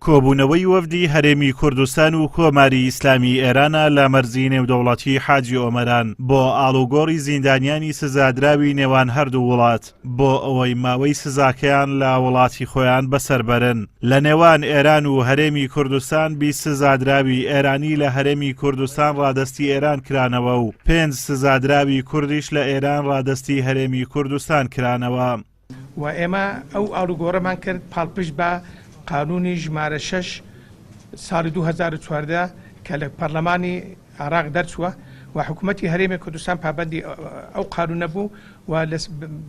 کۆبوونەوەی وەفدی هەرێمی کوردستان و کۆماری ئیسلامی ئێرانە لە مەرزی نێودەوڵەتی حاجی ئۆمەران بۆ ئاڵوگۆڕی زیندانیانی سزادراوی نێوان هەردوو وڵات بۆ ئەوەی ماوەی سزاکەیان لە وڵاتی خۆیان بەسەر بەرن. لە نێوان ئێران و هەرێمی کوردستان 20 سزادراوی ئێرانی لە هەرێمی کوردستان ڕادەستی ئێران کرانەوە و پێنج سزادراوی کوردیش لە ئێران ڕادەستی هەرێمی کوردستان کرانەوە. و ئێمە ئەو ئاڵوگۆڕەمان کرد پاڵپشت بە قانوونی ژمارە شەش ساڵی 2014 کە لە پەرلەمانی عێراق دەرچووە و حکوومەتی هەرێمی کوردستان پابەندی ئەو قانوونە بوو و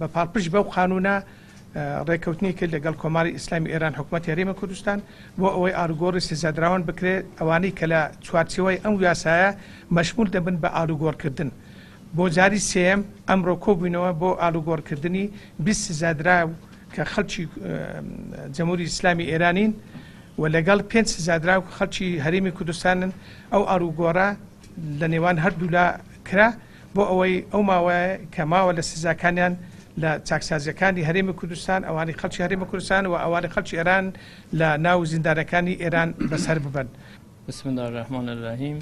بە پاڵپشت بەو قانوونە ڕێککەوتنی کرد لەگەڵ کۆماری ئیسلامی ئێران حکوومەتی هەرێمی کوردستان بۆ ئەوەی ئاڵوگۆڕی سزادراوان بکرێت ئەوانەی کە لە چوارچێوەی ئەم یاسایە مەشمول دەبن بە ئاڵوگۆڕکردن. بۆ جاری سێیەم ئەمڕۆ کۆبووینەوە بۆ ئاڵوگۆڕکردنی 20 سزادراو کە خەڵکی جمهوری ئیسلامی ئێرانین و لەگەڵ پێنج سزادراو کە خەڵکی هەرێمی کوردستانن، ئەو ئاڵوگۆڕە لە نێوان هەردوولا کرا بۆ ئەوەی ئەو ماوەیە کە ماوە لە سزاکانیان لە چاکسازیەکانی هەرێمی کوردستان ئەوانەی خەڵکی هەرێمی کوردستان و ئەوانەی خەڵکی ئێران لە ناو زیندانەکانی ئێران بەسەر ببەن. بسم اللە الرحمن الرحیم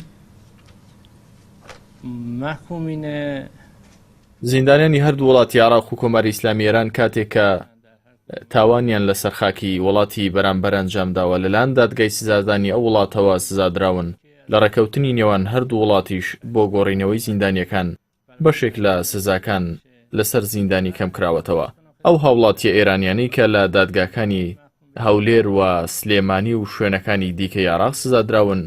محکومین زیندانیانی هەردوو وڵاتی عێراق و کۆماری ئیسلامی ئێران کاتێک کە تاوانیان لەسەر خاکی وڵاتی بەرامبەر ئەنجامداوە لەلایەن دادگای سزادانی ئەو وڵاتەوە سزادراون لە ڕێککەوتنی نێوان هەردوو وڵاتیش بۆ گۆڕینەوەی زیندانیەکان بەشێک لە سزاکان لەسەر زیندانی کەمکراوەتەوە ئەو هاوڵاتیە ئێرانیانەی کە لە دادگاکانی هەولێر و سلێمانی و شوێنەکانی دیکەی عێراق سزادراون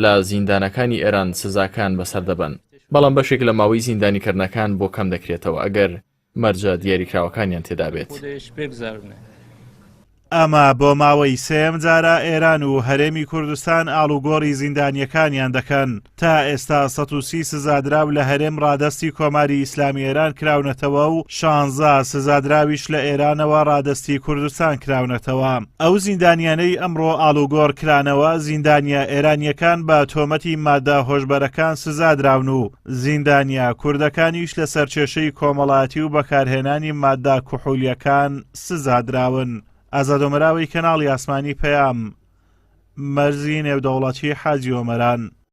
لە زیندانەکانی ئێران سزاکان بەسەر دەبەن، بەڵام بەشێک لە ماوەی زیندانیکردنەکان بۆ کەم دەکرێتەوە ئەگەر مەرجە دیاریکراوەکانیان تێدابێت. ئەمە بۆ ماوەی سێیەم جارە ئێران و هەرێمی کوردستان ئاڵوگۆڕی زیندانییەکانیان دەکەن. تا ئێستا 130 سزادراو لە هەرێم ڕادەستی کۆماری ئیسلامی ئێران کراونەتەوە و شانزە سزادراویش لە ئێرانەوە ڕادەستی کوردستان کراونەتەوە. ئەو زیندانیانەی ئەمڕۆ ئاڵوگۆڕ کرانەوە، زیندانییە ئێرانییەکان بە تۆمەتی مادە هۆشبەرەکان سزادراون و زیندانییە کوردەکانیش لەسەر کێشەی کۆمەڵایەتی و بەکارهێنانی مادە کحولییەکان سزادراون. ئازاد ئۆمەراوی کەناڵی ئاسمانی پەیام، مەرزی نێودەوڵەتی حاجی ئۆمەران.